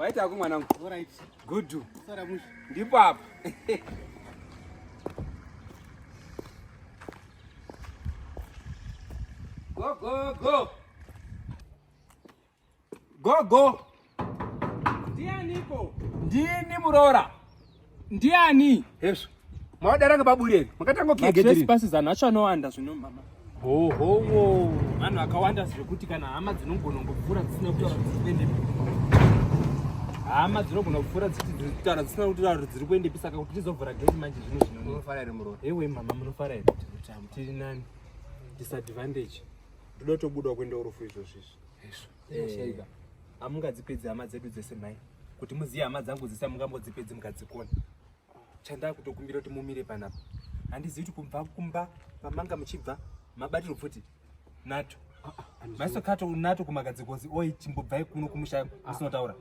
Waita hako mwanangu. All right. Good. Sara mushe. Ndipo apa. Go go go. Go go. Ndianiko? Ndini muroora. Ndiani? Hezvo. Mawadara ngababuri here? Makatanga kuya gate rini? Trespassers anhu acho anowanda zvino mama. Ho ho ho. Vanhu vakawanda zvekuti kana hama dzinogona kungopfuura dzisina kutaura dziri kuendepi. Hama dzinogona kupfuura dzichitaura dzisina kutaura kuti dziri kuendepi saka kuti tizovhura gate manje zvino zvino. Munofara here muroora? Ewe mama munofara here? Tiri nani? Disadvantage. Ndoda kutobuda kuenda urufu izvozvi izvi. Hezvo. Inoshaika. Hamungadzipedzi hama dzedu dzese mhai. Kuti muzive hama dzangu dzese hamungambodzipedzi mukadzikona. Chandakutokumbira kuti mumire panapa. Handizivi kuti kubva kumba pamanga muchibva mabatirwa pfuti nato. Maiso kato nato kumagadzikozi oi chimbobvai kuno kumusha musinotaura.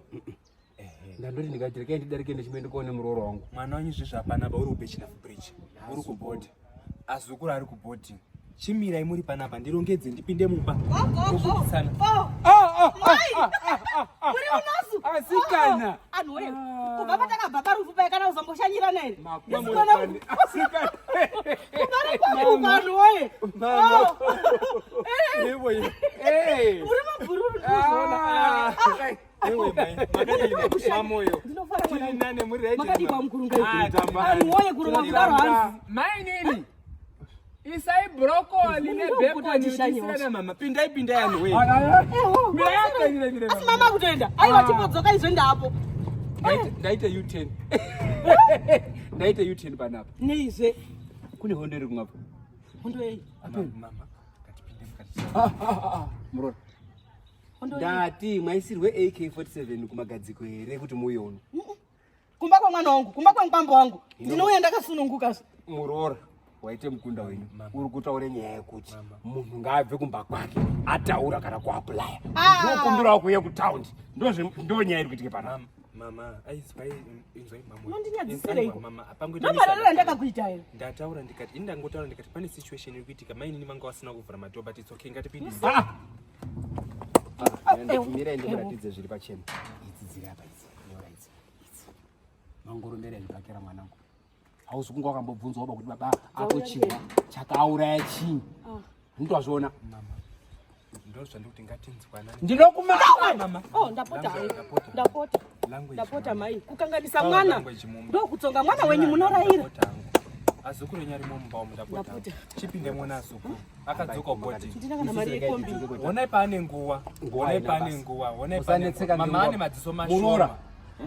Ndandoti ndikati rekai ndidarike ndichimboenda kuone muroora wangu. Mwana wenyu zvezvo hapana ba uri kuBechinafu Bridge. Uri kubhodhi. Azukuru ari kubhodhi. Chimirai muri panapa ndirongedze ndipinde mumba. Tozobisana. Muri unosu. Asikana. Anhu wewe. Kubva patakabva parufu paya kana uzomboshanyirana here? Makuwa Ndisikona murikani. Asikana. Kubva kwarufu anhu woye. Mama. Eh, Ewe. Eh. Muri mabhururu ndinozoona. Ah. Ewe mai, makadini? Mamoyo. Ndinofara Tiri mwanangu. nane muri right. Makadii kwamukuru Ah, tamba. Anhu woye kurova kudaro hanzi. Mai nini? Isai broccoli ne Munongokuta bacon ndishanye tisirana mama. Pindai pindai anhu wee. Eho. Mira yako mira mira. Asi mama kutoenda. Aiwa chimbodzoka izvo ndapo. Ndaita U10. Ndaita U10 panapa. Neizve. Kune hondo iri kumapa. Hondo yei. Mama, ngatipinde mukati. Ah, ah, ah, muroora. Hondo yei. Ndati maisirwe AK47 kumagadziko here kuti muuye uno. Kumba kwamwana wangu, kumba kwemukwambo wangu. Ndinouya ndakasununguka. Muroora waite mukunda wenyu uri kutaura nyaya yekuti munhu ngaabve kumba kwake ataura kana kuaplaya. Ah. Ndokumbirawo kuuya kutaundi. Ndo nyaya iri kuitika panapa. Mama, aizwai inzwai mama. Unondinyadzisireiko? Mama, apangoita Ndomarero andakakuita here. Ndataura ndikati ini ndangotaura ndikati pane situation iri kuitika mainini vanga vasina kuvhura madhoo but it's okay ngatipinde. Ah! Mirai ndikuratidze zviri pachena. Idzi dziri apa idzi. Nyora idzi. Idzi. Mangoromera zvibhakera mwanangu. Hausi kunge wakambobvunzwa baba kuti baba akuchihwa chakauraya chinyi. Ndozviona. Mama. Ndozvandikuti ngatinzwanane. Ndinokumaka Mama. Oh, ndapota Language, hai. ndapota. Ndapota. Language, Ndapota mama. mai. Kukanganisa Taura mwana. language mumba. Ndokutsonga mwana wenyu munorayira. Ndapota hangu. Azukuru enyu arimo mumba umu ndapota. Ndapota. Chipinde muone azukuru. Akadzoka bhodhi. Ndina kana mari yekombi. Honai paane nguwa. Nguwa Honai haina paane basa. nguwa. Honai paane Musanetseka nguwa. Mama nenguwa. ane madziso mashoma. Muroora. Mama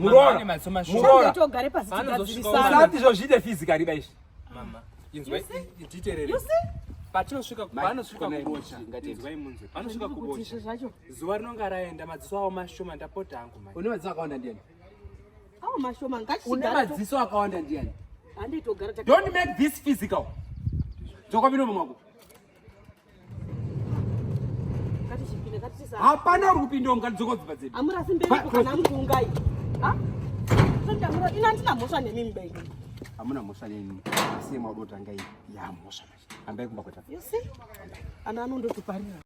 Muroora. ane madziso mashoma. Muroora. Togare pasi Paanozosvika tigadzirisana. Usati zvozviite physically ba izvi. Mama, inzwai nditerere. You see? Patinosvika Mai, panosvika kona kubocha. ngatete. Inzwai munzwe. Panosvika Kuti kubocha. izvo zvacho. Zuva rinonga raenda madziso awo mashoma ndapota hangu mai. Une madziso akawanda ndiani? Awo mashoma Une ngatichigara. madziso akawanda ndiani? Handitogara taka. Don't make this physical. Dzoka minomo mwako. Ngatichipinda ngatitisa. Hapana uri kupinda mukati dzoka dzimba dzedu. Amurasi mbereko kana amukuungai. Ha? Sondamura ina ndina mhosva nemi mubengi. Hamuna mhosva neni. Asi mwadotanga iyi yamhosva manje. Hambai kumba kwetatu. You see? Ana anondotiparira.